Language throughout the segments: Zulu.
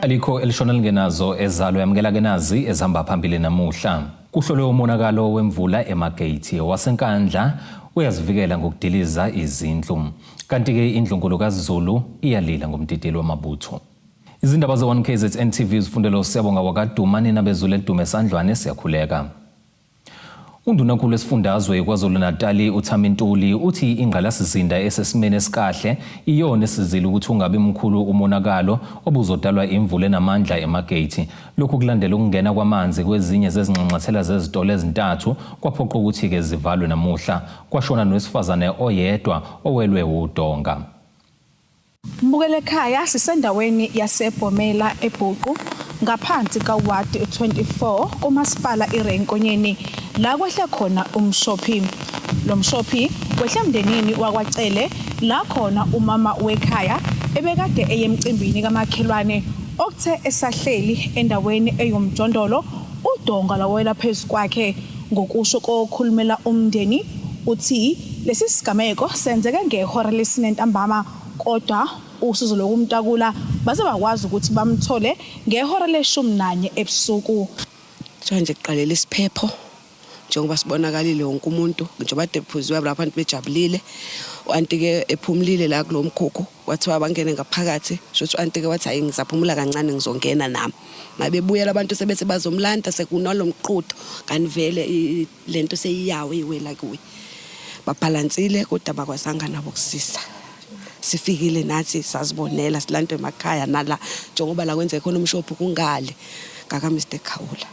Alikho elishona lingenazo ezalo yamukela ke nazi ezihamba phambili namuhla. Kuhlolwe umonakalo wemvula eMagate waseNkandla uyazivikela ngokudiliza izindlu. Kanti-ke indlunkulu kaZulu iyalila ngomdideli wamabutho. Izindaba ze-1 KZN TV zifundela uSiyabonga wakaduma nina bezulu elidume sandlwane siyakhuleka. Undunankulu wesifundazwe KwaZulu-Natali uThami Ntuli uthi ingqalasizinda esesimeni esikahle iyona esizile ukuthi ungabi mkhulu umonakalo obuzodalwa imvula enamandla eMagate. Lokhu kulandela ukungena kwamanzi kwezinye zezinxanxathela zezitolo ezintathu kwaphoqa ukuthi-ke zivalwe namuhla. Kwashona nowesifazane oyedwa owelwe wudonga. Mbukele ekhaya sisendaweni yaseBhomela eBhuqu ngaphansi kaWard 24 kumasipala iRay Nkonyeni la kwehle khona umshophi. Lo mshophi wehle emndenini wakwaCele la khona umama wekhaya ebekade eye emcimbini kamakhelwane okuthe esahleli endaweni eyomjondolo udonga lwawela phezu kwakhe. Ngokusho kokhulumela umndeni uthi lesi sigameko senzeke ngehora lesine ntambama kodwa usizo lokumtakula baze bakwazi ukuthi bamthole ngehora leshumi nanye ebusuku. Kuthiwa nje kuqalela isiphepho njengoba sibonakalile wonke umuntu njengoba kade kuphuziwe lapha abantu bejabulile u-anti-ke ephumulile la kulo mkhukhu kwathiwa bangene ngaphakathi shuthi u-anti-ke wathi hhayi ngisaphumula kancane ngizongena nami mabebuyela abantu sebethi bazomlanda sekunalo mqutho kanti vele lento seyiyawe iwela kuye babhalansile kodwa bakwazanga nabo kusisa sifikile nathi sazibonela silandwe emakhaya nala njengoba la kwenzeke khona umshophi kungale ngaka Mr Khawula.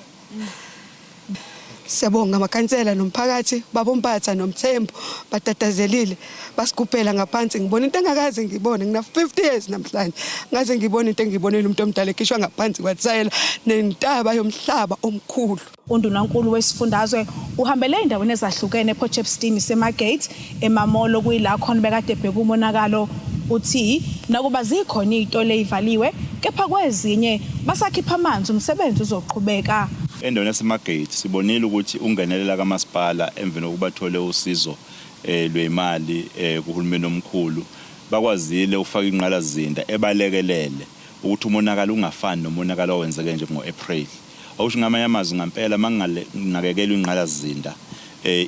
Siyabonga amakhansela nomphakathi baba uMpatha noMthembu batatazelile basigubhela ngaphansi ngibona into engakaze ngibone ngina 50 years namhlanje ngaze ngibone into engibonela umuntu omdala ekhishwa ngaphansi kwathayela nentaba yomhlaba omkhulu. UNdunankulu wesifundazwe uhambele ezindaweni ezahlukene ePort Shepstone iseMargate, eMamolo kuyila khona bekade ebheka umonakalo. Uthi nakuba zikhona izitolo ezivaliwe kepha kwezinye basakhipha amanzi umsebenzi uzoqhubeka. Endaweni yaseMargate sibonile ukuthi ukungenelela kamasipala emveni kokuba bathole usizo lwemali kuhulumeni omkhulu bakwazile ukufaka ingqalasizinda ebalekelele ukuthi umonakalo ungafani nomonakalo owenzeke nje ngo-April. Okusho ngamanye amazwi ngampela makunganakekelwa ingqalasizinda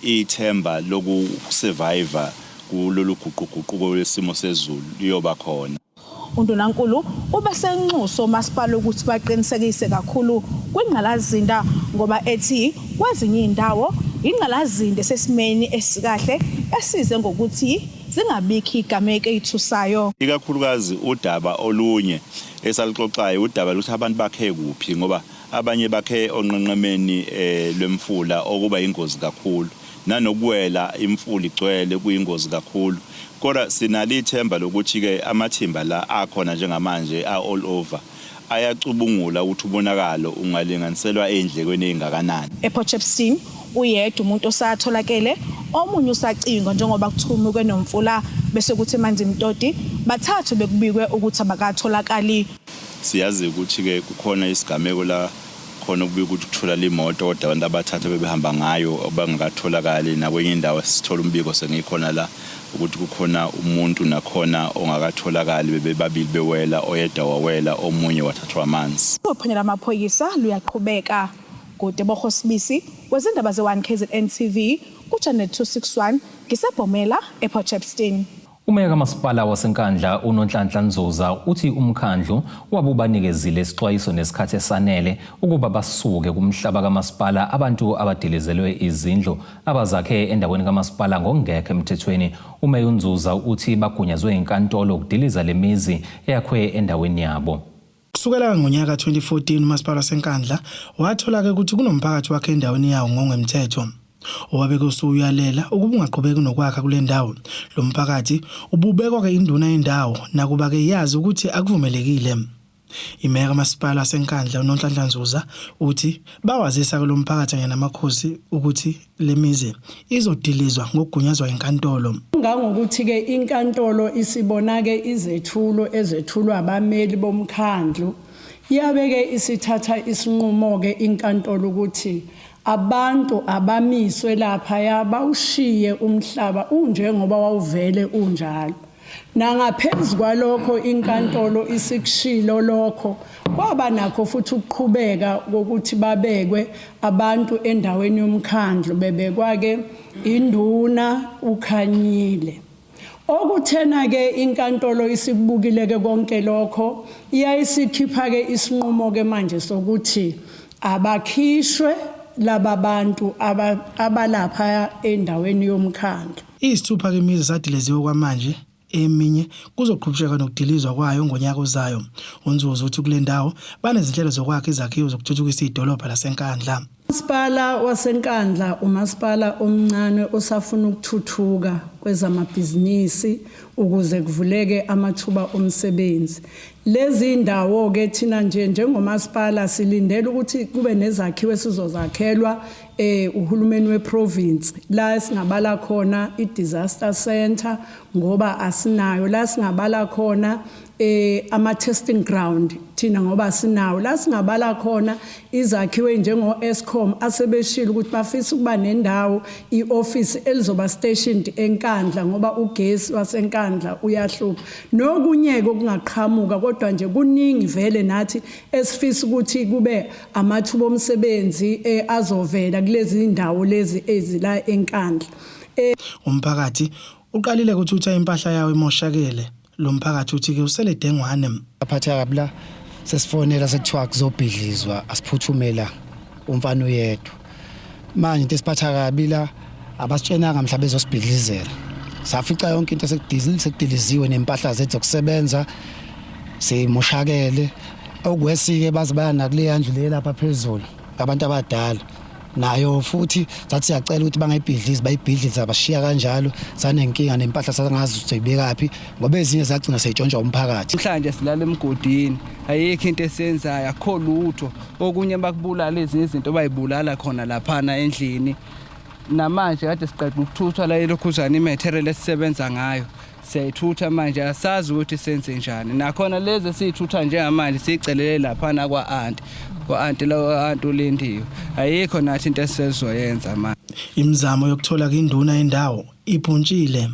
ithemba loku-survivor kulolu guquguquko lwesimo sezulu liyoba khona. UNdunankulu ube senxusa omasipala ukuthi baqinisekise kakhulu kwingqalasizinda ngoba ethi kwezinye izindawo ingqalasizinda esesimeni esikahle esize ngokuthi zingabikho izigameko ezithusayo. Ikakhulukazi udaba olunye esaluxoxayo udaba lokuthi abantu bakhe kuphi ngoba abanye bakhe onqenqemeni lwemfula okuba yingozi kakhulu. Nanokuwela imfula igcwele kuyingozi kakhulu. Kodwa sinalo ithemba lokuthi-ke amathimba la akhona njengamanje a-all over ayacubungula ukuthi umonakalo ungalinganiselwa ey'ndlekweni ey'ngakanani. EPort Shepstone uyedwa umuntu osatholakele, omunye usacingwa njengoba kuthumuke nomfula bese kuthi eManzimtoti bathathu bekubikwe ukuthi abakatholakali. Siyazi ukuthi-ke kukhona isigameko la khona okubikwa ukuthi kutholakala imoto kodwa abantu abathathu abebehamba ngayo bangakatholakali. Nakwenye indawo sithola umbiko sengikhona la ukuthi kukhona umuntu nakhona ongakatholakali bebebabili bewela oyedwa wawela omunye wathathwa amanzi. Uphenyo lwamaphoyisa luyaqhubeka. NguTebogo Sibisi wezindaba ze-1 KZN TV kuChannel 261 ngiseBhomela ePort Shepstone. Umeya kamasipala waseNkandla uNonhlanhla Nzuza uthi umkhandlu wabe ubanikezile isixwayiso nesikhathi esanele ukuba basuke kumhlaba kamasipala abantu abadilizelwe izindlu abazakhe endaweni kamasipala ngokungekho emthethweni. Umeya uNzuza uthi bagunyazwe inkantolo ukudiliza le mizi eyakhwe endaweni yabo. Kusukela ngonyaka 2014 uMasipala waseNkandla wathola-ke ukuthi kunomphakathi wakhe endaweni yawo ngongemthetho. Owabeke usuyalela ukuba ungaqhubeki nokwakha kule ndawo. Lo mphakathi ububekwa-ke induna yendawo nakuba-ke yazi ukuthi akuvumelekile. Imeya kaMasipala waseNkandla uNonhlanhla Nzuza uthi bawazisa-ke lo mphakathi kanye namakhosi ukuthi le mizi izodilizwa ngokugunyazwa yinkantolo. Ngangokuthi-ke inkantolo isibona-ke izethulo ezethulwa abameli bomkhandlu, yabe-ke isithatha isinqumo-ke inkantolo ukuthi abantu abamiswe laphaya bawushiye umhlaba unjengoba wawuvele unjalo. Nangaphezu kwalokho inkantolo isikushilo lokho kwaba nakho futhi ukuqhubeka kokuthi babekwe abantu endaweni yomkhandlu bebekwa-ke induna uKhanyile. Okuthena-ke inkantolo isikubukile-ke konke lokho iyayisikhipha-ke isinqumo-ke manje sokuthi abakhishwe laba bantu abalapha endaweni yomkhandlu. Iyisithupha-ke imizi esadileziwe okwamanje, eminye kuzoqhubsheka nokudilizwa kwayo ngonyaka ozayo. UNzuzo uthi kule ndawo banezinhlelo zokwakha izakhiwo zokuthuthukisa idolobha laseNkandla. Umasipala waseNkandla umasipala omncane osafuna ukuthuthuka kwezamabhizinisi ukuze kuvuleke amathuba omsebenzi. Lezi ndawo-ke thina nje njengomasipala silindele ukuthi kube nezakhiwo esizozakhelwa uhulumeni weprovince la esingabala khona i-disaster center ngoba asinayo, la singabala khona ama-testing ground thina ngoba sinawo, la singabala khona izakhiwo njengo-Eskom asebeshilo ukuthi bafisa ukuba nendawo i-office elizoba stationed eNkandla ngoba ugesi waseNkandla uyahlupha, nokunye-ke okungaqhamuka. Kodwa nje kuningi vele nathi esifisa ukuthi kube amathuba omsebenzi azovela kulezi ndawo lezi ezila eNkandla. Umphakathi uqalile ukuthutha impahla yawo emoshakele. Lo mphakathi uthi-ke usele dengwane. Aphatheka kabi la, sesifonela sekuthiwa kuzobhidlizwa, asiphuthume la, umfana uyedwa. Manje into esiphatha kabi la, abasitshenanga mhla bezosibhidlizela. Safica yonke into sekudiliziwe nempahla zethu zokusebenza simoshakele. Okwesike baze baya nakuleya ndlu le lapha phezulu abantu abadala nayo futhi sathi siyacela ukuthi bangayibhidlizi, bayibhidliza bashiya kanjalo, sanenkinga nempahla sangazi ukuthi siyibekaphi ngoba ezinye zagcina seyitshontshwa umphakathi. Namhlanje silala emgodini, ayikho into esiyenzayo, akukho lutho. Okunye bakubulala, ezinye izinto bayibulala khona laphana endlini. Namanje kade siqeda ukuthuthwa la elokhuzana imaterial esisebenza ngayo siyayithutha manje, asazi ukuthi senze njani. Nakhona lezi esiyithutha njengamanje siyicelele laphana kwa-anti, kwa-anti lo anti ulindiwe, ayikho nathi into esizoyenza manje. Imizamo yokuthola induna yendawo ibhuntshile.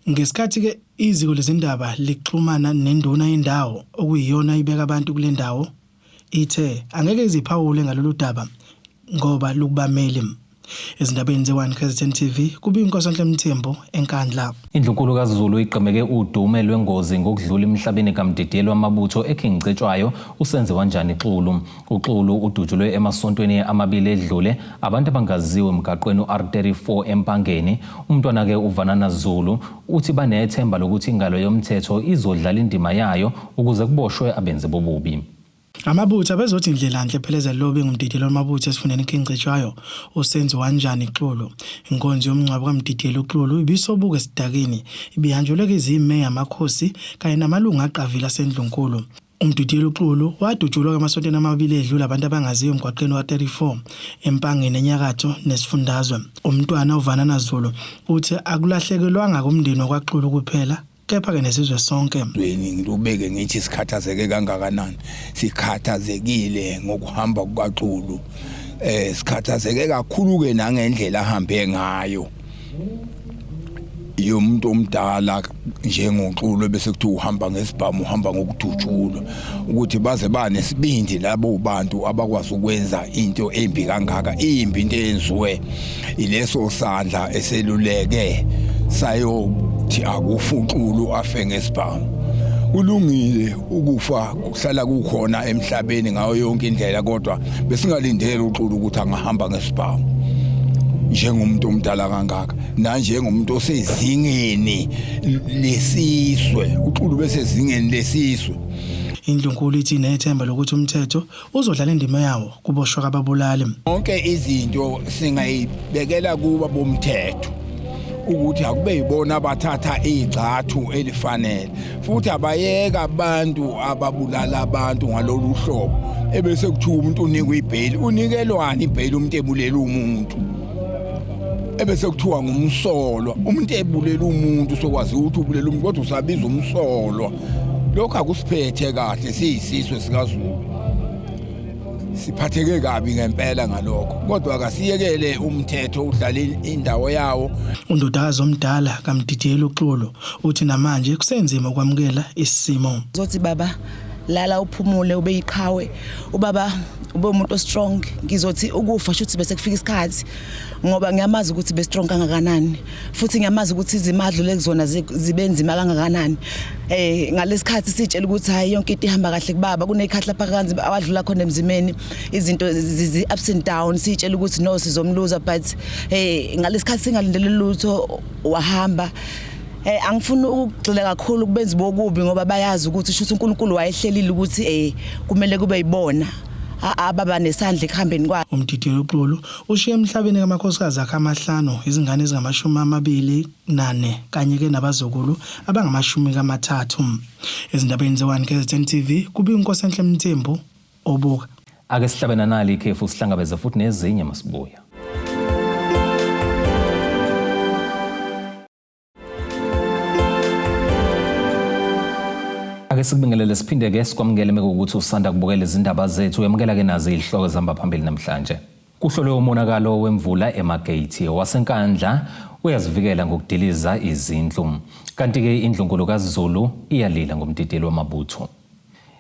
Ngesikhathi-ke iziko lezindaba lixhumana nenduna yendawo okuyiyona ibeka abantu kule ndawo, ithe angeke iziphawule ngalolu daba ngoba lukubameli. Ezindabeni ze-One KZN TV kube iNkosonhle Mthembu eNkandla. Indlunkulu kaZulu igqemeke udume lwengozi ngokudlula emhlabeni kamdidiyeli wamabutho eKing Cetshwayo usenze wanjani Xulu. UXulu udutshulwe emasontweni amabili edlule abantu abangaziwe emgaqweni u-R34 eMpangeni. Umntwana-ke uVanana Zulu uthi banethemba lokuthi ingalo yomthetho izodlala indima yayo ukuze kuboshwe abenzi bobubi. Amabutho abezothi indlelanhle phelezela lo bengumdidiyeli wamabutho esifundeni King Cetshwayo usenzi wanjani Xulu. Inkonzo yomngcwabo kamdidiyeli uXulu ibisobuka esidakeni, ibihanjelwe izimeya, amakhosi kanye namalungu aqavile asendlunkulu. Umdidiyeli uXulu wadutshulwa emasontweni amabili edlule abantu abangaziyo emgwaqeni wa-34 eMpangeni enyakatho nesifundazwe. Umntwana uVanana Zulu uthi akulahlekelwanga kumndeni wakwaXulu kuphela kepha-ke nesizwe sonke. Zweni ngilubeke ngithi sikhathazeke kangakanani, sikhathazekile ngokuhamba kukaXulu, sikhathazeke kakhulu ke nangendlela ahambe ngayo yomuntu omdala njengoXulu, bese kuthiwa uhamba ngesibhamu, uhamba ngokudutshulwa, ukuthi baze banesibindi labo bantu abakwazi ukwenza into embi kangaka. Imbi into eyenziwe ileso sandla eseluleke sayothi akufuxulu afe ngesibhamu. Kulungile, ukufa kuhlala kukhona emhlabeni ngayo yonke indlela, kodwa besingalindele uXulu ukuthi angahamba ngesibhamu njengomuntu omdala kangaka nanjengomuntu osezingeni lesizwe. UXulu besezingeni lesizwe. Indlunkulu ithi inethemba lokuthi umthetho uzodlala indima yawo kuboshwa kababulali. Yonke izinto singayibekela kuba bomthetho ukuthi akube yibona abathatha igxathu elifanele, futhi abayeka abantu ababulala abantu ngalolu hlobo, ebese kuthiwa umuntu unikwe ibheyili. Unikelwani ibheyili umuntu ebulela umuntu, ebese kuthiwa ngumsolwa? Umuntu ebulela umuntu, sokwazi ukuthi ubulela umuntu, kodwa usabiza umsolwa. Lokho akusiphethe kahle siyisizwe sikaZulu. Siphatheke kabi ngempela ngalokho, kodwa akasiyekele umthetho udlale indawo yawo. Undodakazi omdala kaMdidiyeli uXulu uthi namanje kusenzima ukwamukela isimo. Zothi baba lala uphumule ube yiqhawe ubaba ube umuntu ostrong ngizothi ukufa shuthi bese kufika isikhathi ngoba ngiyamazi ukuthi be strong kangakanani futhi ngiyamazi ukuthi izimo adlule kuzona zibe nzima kangakanani eh ngalesikhathi sitshela ukuthi hayi yonke into ihamba kahle kubaba kunezikhathi lapha kanzima awadlula khona emzimeni izinto zi ups and down sitshela ukuthi no sizomluza but eh ngalesikhathi singalindele lutho wahamba. Eh angifuni ukugxila kakhulu kubenzi bokubi ngoba bayazi ukuthi shuthi uNkulunkulu wayehlelile ukuthi eh kumele kube yibona ababa nesandla ekuhambeni kwakhe. Umdidiyeli uXulu ushiye emhlabeni kamakhosikazi akhe amahlanu, izingane ezingama-24 kanye-ke nabazukulu abangama-30. Ezindabeni ze-One KZN TV kubika uNkosenhle Mthembu obuka. Ake sihlabe nanali ikhefu sihlangabeze futhi nezinye masibuya. Ake sikubingelele siphinde ke sikwamukele mekuwukuthi usanda kubukela izindaba zethu uyamukela ke nazi izihloko ezihamba phambili namhlanje. Kuhlolwe umonakalo wemvula emageyithi waseNkandla uyazivikela ngokudiliza izindlu. Kanti-ke indlunkulu kaZulu iyalila ngomdidiyeli wamabutho.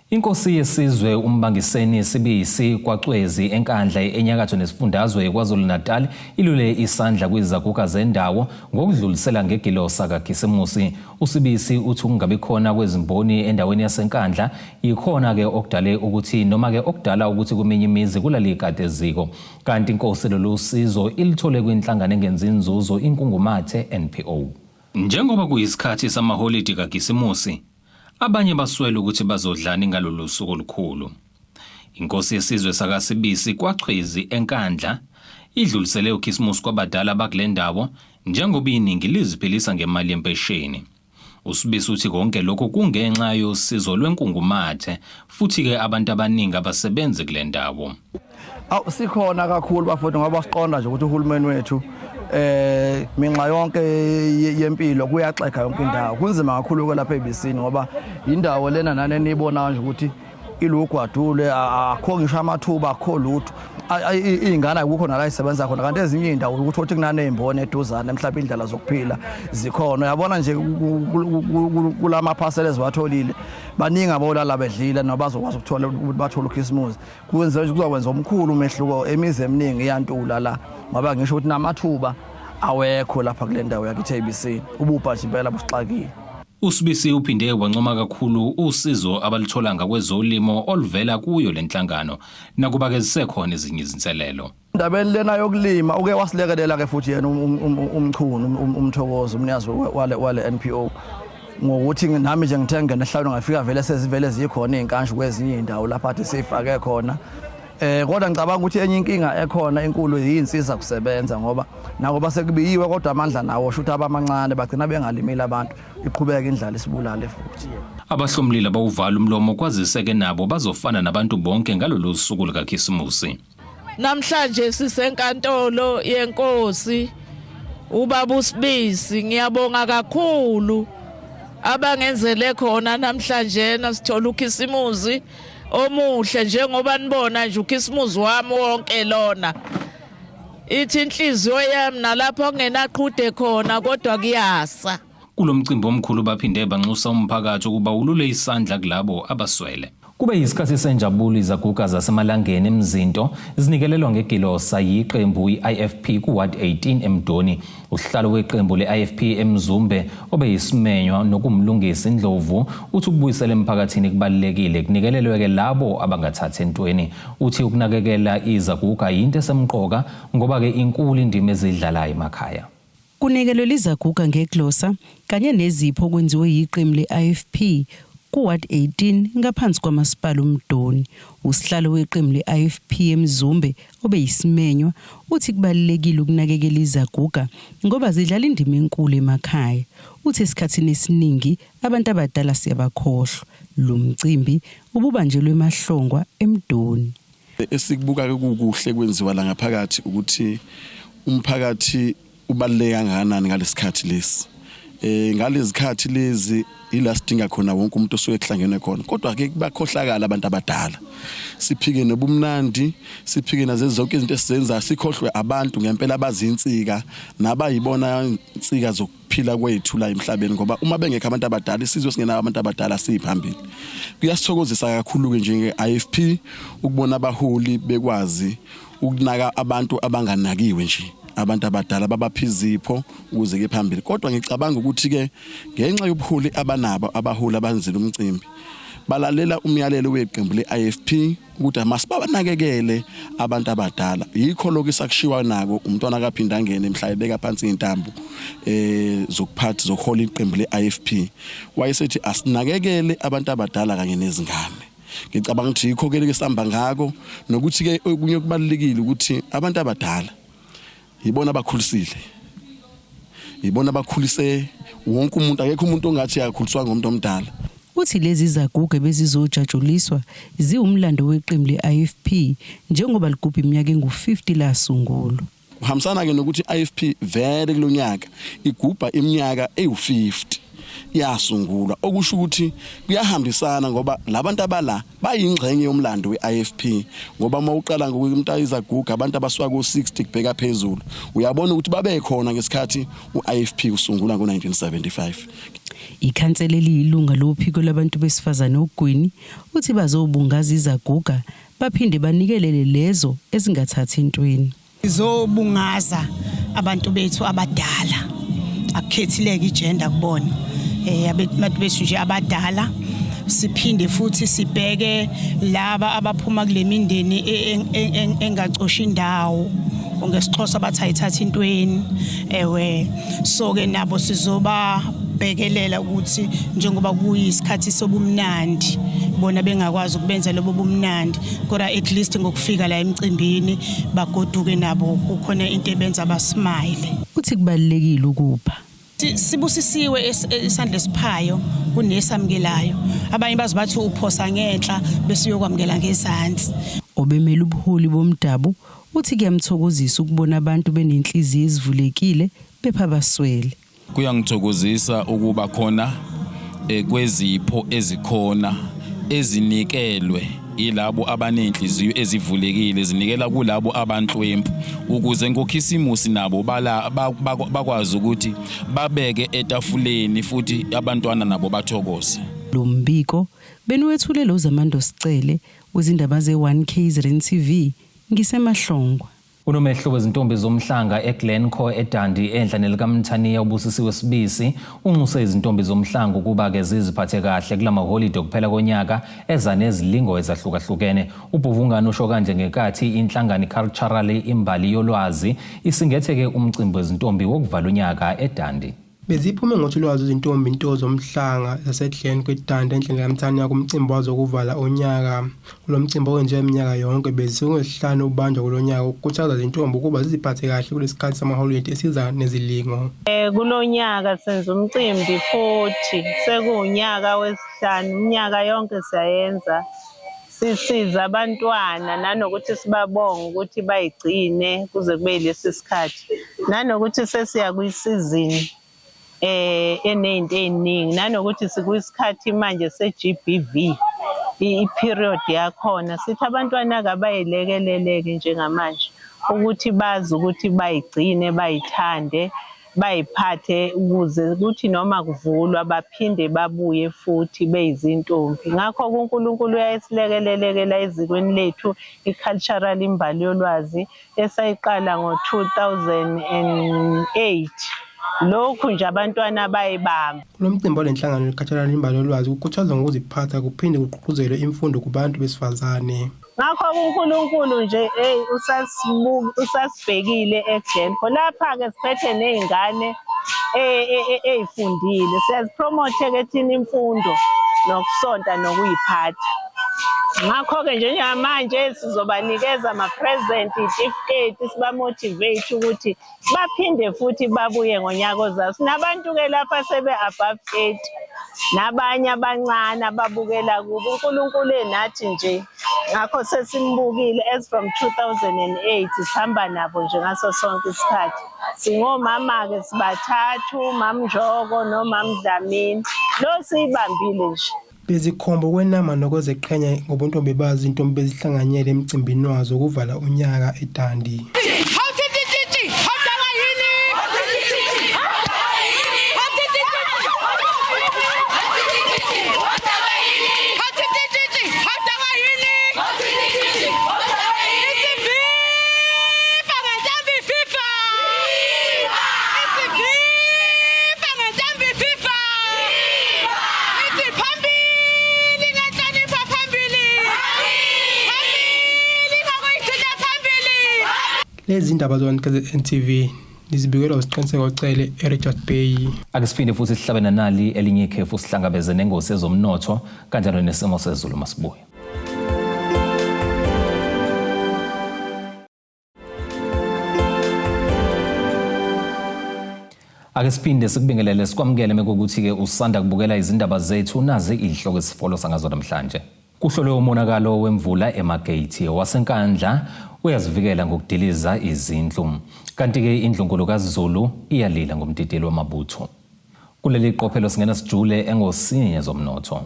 Inkosi yesizwe uMbangiseni Sibisi kwaCwezi eNkandla enyakatho nesifundazwe KwaZulu-Natal ilule isandla kwizaguga zendawo ngokudlulisela ngegilosa kaKhisimusi. USibisi uthi ukungabi khona kwezimboni endaweni yaseNkandla yikhona-ke okudale ukuthi noma-ke okudala ukuthi kweminye imizi kulale ikati eziko. Kanti inkosi lolu sizo ilithole kwinhlangano engenzi inzuzo iNkungumathe NPO. Njengoba kuyisikhathi samaholidi kaKhisimusi, Abanye baswele ukuthi bazodlani ngalolu suku olukhulu. Inkosi yesizwe sakaSibisi kwaChwezi eNkandla idlulisele uKhisimusi kwabadala bakule ndawo njengoba iningi liziphilisa ngemali yempesheni. USibisi uthi konke lokhu kungenxa yosizo lwenkungumathe futhi-ke abantu abaningi abasebenzi kule ndawo. Awu sikhona kakhulu bafowethu ngoba siqonda nje ukuthi uhulumeni wethu eh minxa yonke yempilo kuyaxega yonke indawo. Kunzima kakhulu ke lapha eBisini ngoba indawo lena nane niyibona nje ukuthi ilugwadule akho ngisho amathuba akho lutho iy'ngane akukho nala isebenza khona kanti ezinye iy'ndawo ukuthi othi kunaney'mboni eduzane mhlawumbe iy'ndlela zokuphila zikhona uyabona nje kula maphasela eziwatholile baningi abolala bedlile nabazokwazi ukuthola ukuthi bathole ukhisimusi Kwenza kuzokwenza omkhulu umehluko imizi eminingi iyantula la ngoba ngisho ukuthi namathuba awekho lapha kule ndawo yakithi ABC ububha nje impela busixakile. USibisi uphinde wancoma kakhulu usizo abaluthola ngakwezolimo oluvela kuyo le nhlangano nakuba-ke zisekhona ezinye izinselelo. Endabeni lena yokulima uke wasilekelela ke futhi yena uMchunu uMthokozo umnikazi wale wale NPO ngokuthi nami nje ngithe ngene ehlawini ngafika vele sezivele zikhona izinkanshu kwezinye izindawo lapha athi sifake khona eh kodwa ngicabanga ukuthi enye inkinga ekhona enkulu yinsiza kusebenza ngoba nakuba sekubiyiwe kodwa amandla nawo shuthi abamancane bagcina bengalimile abantu iqhubeka indlala isibulale futhi. Abahlomlile bawuvala umlomo kwazise-ke nabo bazofana nabantu bonke ngalolu suku lukaKhisimusi. Namhlanje sisenkantolo yenkosi ubaba uSibisi ngiyabonga kakhulu abangenzele khona namhlanje nasithola ukhisimuzi omuhle njengoba nibona nje ukhisimuzi wami wonke lona ithi inhliziyo yami nalapho kungenaqhude khona kodwa kuyasa. Kulo mcimbi omkhulu baphinde banxusa umphakathi ukuba ulule isandla kulabo abaswele. Kube yisikhathi senjabulo izaguga zaseMalangeni eMzinto zinikelelwa ngegilosa yiqembu i-IFP ku-Ward 18 eMdoni. Usihlalo weqembu le-IFP eMzumbe obeyisimenywa nokuMlungisi Ndlovu uthi ukubuyisela emphakathini kubalulekile kunikelelwe-ke labo abangathathi entweni. Uthi ukunakekela izaguga yinto esemqoka ngoba-ke inkulu indima eziyidlalayo emakhaya. Kunikelwe izaguga ngeglosa kanye nezipho okwenziwe yiqembu le-IFP ku-Ward 18 ngaphansi kwaMasipala uMdoni. Usihlalo weqembu le-IFP eMzumbe obeyisimenywa uthi kubalulekile ukunakekela izaguga ngoba zidlala indima enkulu emakhaya. Uthi esikhathini esiningi abantu abadala siyabakhohlwa. Lo mcimbi ububanjelwe eMahlongwa eMdoni. Esikubuka ke kukuhle kwenziwa la ngaphakathi ukuthi umphakathi ubaluleke kangakanani ngalesikhathi lesi. Eh ngalezikhathi lezi ila sidinga khona wonke umuntu osuke kuhlangene khona kodwa ke bakhohlakala abantu abadala siphike nobumnandi siphike nazo zonke izinto esizenza sikhohlwe abantu ngempela abazinsika nabayibona insika zokuphila kwethu la emhlabeni ngoba uma bengekho abantu abadala isizwe singenabo abantu abadala siphambili kuyasithokozisa kakhulu ke njenge IFP ukubona abaholi bekwazi ukunaka abantu abanganakiwe nje abantu abadala babapha izipho ukuze ke phambili kodwa ngicabanga ukuthi ke ngenxa yobuholi abanabo abaholi abanzile umcimbi balalela umyalelo weqembu le-IFP ukuthi masibabanakekele abantu abadala yikho lokhu isakushiwa nako umntwana akaphinda angene mhla ebeka phansi intambo eh zokuphatha zokuhola iqembu le-IFP wayesethi asinakekele abantu abadala kanye nezingane ngicabanga ukuthi yikho ke lesihamba ngako nokuthi ke okunye okubalulekile ukuthi abantu abadala yibona abakhulisile yibona abakhulise wonke umuntu akekho umuntu ongathi akakhuliswanga umuntu omdala Uthi lezi zaguga ebezizojatshuliswa ziwumlando weqembu le-IFP njengoba ligubha iminyaka engu-50 lasungulwa. Kuhambisana ke nokuthi i-IFP vele kulonyaka igubha iminyaka ewu-50 yasungulwa okusho ukuthi kuyahambisana ngoba labantu abala bayingxenye yomlando we-IFP ngoba uma uqala ngokumtayiza guga abantu abasuka ku-60 kubheka phezulu uyabona ukuthi babekhona ngesikhathi u-IFP usungulwa ngo-1975 Ikhansela eliyilunga lophiko labantu besifazane oGwini uthi bazobungaza izaguga baphinde banikelele lezo ezingathathi entweni. Sizobungaza abantu bethu abadala akukhethileke igender kubona eh abantu bethu nje abadala siphinde futhi sibheke laba abaphuma kule mindeni e, e, e, engacoshi indawo ngesixhosa bathi ayithatha intweni ewe so ke nabo sizoba bhekelela ukuthi njengoba kuyisikhathi sobumnandi bona bengakwazi ukubenza lobo bumnandi kodwa at least ngokufika la emcimbini bagoduke nabo kukhona into ebenza basmile uthi kubalulekile ukupha sibusisiwe isandla esiphayo kunesamukelayo abanye bazi bathi uphosa ngenhla bese uyokwamukela ngezansi obemele ubuholi bomdabu uthi kuyamthokozisa ukubona abantu benenhliziyo ezivulekile bepha abaswele Kuyangithokozisa ukuba khona eh, kwezipho ezikhona ezinikelwe ilabo abanenhliziyo ezivulekile zinikela kulabo abanhlwempu ukuze ngokhisimusi nabo bala bakwazi ukuthi babeke etafuleni futhi abantwana nabo bathokoze. Lo mbiko beniwethule lo Zamando Sicele wezindaba ze-1 KZN TV ngisemahlongwa. Unomehlo wezintombi zomhlanga eGlencoe eDundee enhla nelikaMthaniya uBusisiwe Sibisi unxuse izintombi zomhlanga ukuba-ke ziziphathe kahle kula maholide okuphela konyaka eza nezilingo ezahlukahlukene. UBhuvungane usho kanje ngenkathi inhlangano iCultural Imbali Yolwazi isingethe-ke umcimbi wezintombi wokuvala unyaka eDundee. Beziphume ngothi lwazo izintombi nto zomhlanga zaseGlen kwiDundee enhleni kaMthaniya kumcimbi wazo wokuvala unyaka. Kulo mcimbi owenziwa iminyaka yonke bezingolwesihlanu ubanjwa kulo nyaka ukukhuthaza izintombi ukuba ziziphathe kahle kulesikhathi samaholidi esiza nezilingo. Eh kulo nyaka senza umcimbi futhi sekuwunyaka wesihlanu iminyaka yonke siyayenza sisiza abantwana nanokuthi sibabonge ukuthi bayigcine kuze kube yilesi sikhathi nanokuthi sesiya kwisizini eh enezinto eziningi nanokuthi sikwisikhathi manje se-GBV i-period yakhona sithi abantwana akabayilekeleleke njengamanje ukuthi bazi ukuthi bayigcine bayithande bayiphathe ukuze kuthi noma kuvulwa baphinde babuye futhi beyizintombi. Ngakho kuNkulunkulu uyayisilekelelekela ezikweni lethu i-Cultural Imbali Yolwazi esayiqala ngo-2008. Lokhu nje abantwana bayibamba. Kulo mcimbi wale nhlangano ye-Cultural Imbali Yolwazi kukhuthazwa ngokuziphatha kuphinde kugqugquzelwe imfundo kubantu besifazane. Ngakho kuNkulunkulu nje hey usasibhekile eGlencoe. Lapha-ke siphethe ney'ngane ey'fundile. Siyazipromothe-ke thina imfundo nokusonta nokuyiphatha. Ngakho-ke njengamanje sizobanikeza ama-present, iy'tifiketi, sibamotivate ukuthi baphinde futhi babuye ngonyaka ozayo. Sinabantu-ke lapha sebe-above 30 nabanye abancane ababukela kubo. UNkulunkulu enathi nje, ngakho sesimbukile as from 2008 sihamba nabo nje ngaso sonke isikhathi. Singomama-ke sibathathu, uMam Njoko noMam Dlamini. Lo siyibambile nje. Bezikhomba ukwenama nokuziqhenya ngobuntombi bazo izintombi bezihlanganyele emcimbini wazo wokuvala unyaka eDundee. Lezi zindaba zonke ze-NTV nizibikelwa uSiqiniseko Cele eRichards Bay. Ake siphinde futhi sihlabe nanali elinye ikhefu sihlangabeze nengosi yezomnotho kanjalo nesimo sezulu masibuye. Ake siphinde sikubingelele sikwamukele mekukuthi-ke usanda kubukela izindaba zethu nazi izihloko esifolosa ngazo namhlanje. Kuhlolwe umonakalo wemvula emageyithi waseNkandla uyazivikela ngokudiliza izindlu. Kanti-ke indlunkulu kaZulu iyalila ngomdidiyeli wamabutho. Kuleli qophelo singena sijule engosini yezomnotho.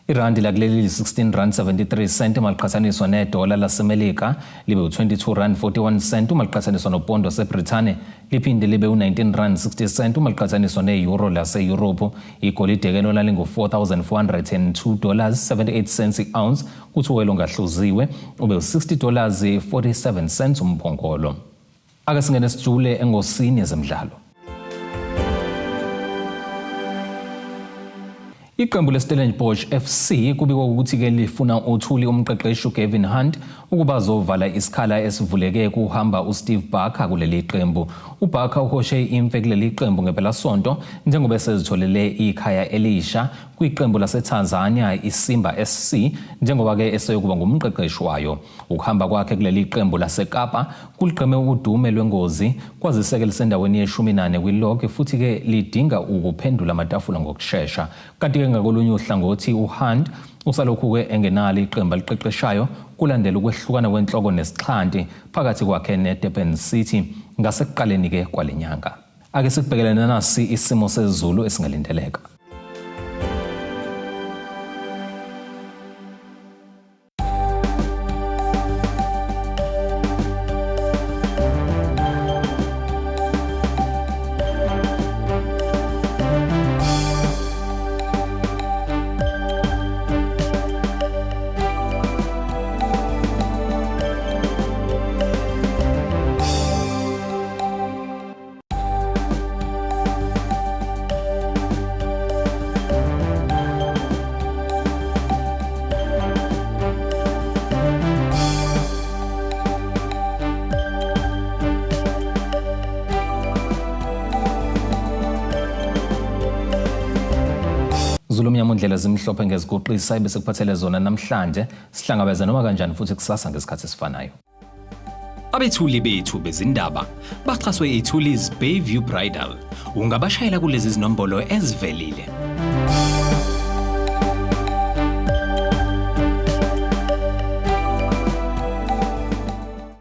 Irandi lakuleli li-16 rand 73 cent uma liqhathaniswa nedola laseMelika libe u-22 rand 41 cent uma liqhathaniswa nopondo waseBrithani liphinde libe u-19 rand 60 cent uma liqhathaniswa ne-euro laseyurophu. Igolide ke lona lingu-4,402 dollars 78 cents i-ounce kuthi uwelo ongahluziwe ube u-60 dollars 47 cents umphongolo. Ake singene sijule engosini yezemidlalo. Iqembu leStellenbosch FC kubikwa ukuthi-ke lifuna uthuli umqeqeshi uGavin Hunt ukuba azovala isikhala esivuleke kuhamba uSteve Barker kuleli qembu. UBarker uhoshe imfe kuleli qembu ngempelasonto njengoba esezitholele ikhaya elisha kwiqembu laseTanzania iSimba SC njengoba-ke eseyokuba ngumqeqeshi wayo. Ukuhamba kwakhe kuleli qembu laseKapa kuligqeme udume lwengozi kwazise-ke lisendaweni yeshumi nane kwi-log futhi-ke lidinga ukuphendula amatafula ngokushesha. Kanti-ke ngakolunye uhlangothi uHunt usalokhu-ke engenalo iqembu aliqeqeshayo kulandela ukwehlukana kwenhloko nesixhanti phakathi kwakhe neDurban City ngasekuqaleni-ke kwale nyanga. Ake sikubhekele nasi isimo sezulu esingalindeleka. Zulu mnyama undlela zimhlophe ngeziguqisa ebesikuphathele zona namhlanje sihlangabeza noma kanjani futhi kusasa ngesikhathi esifanayo. Abethuli bethu bezindaba baxhaswe iThuli's Bayview Bridal. Ungabashayela kulezi zinombolo ezivelile.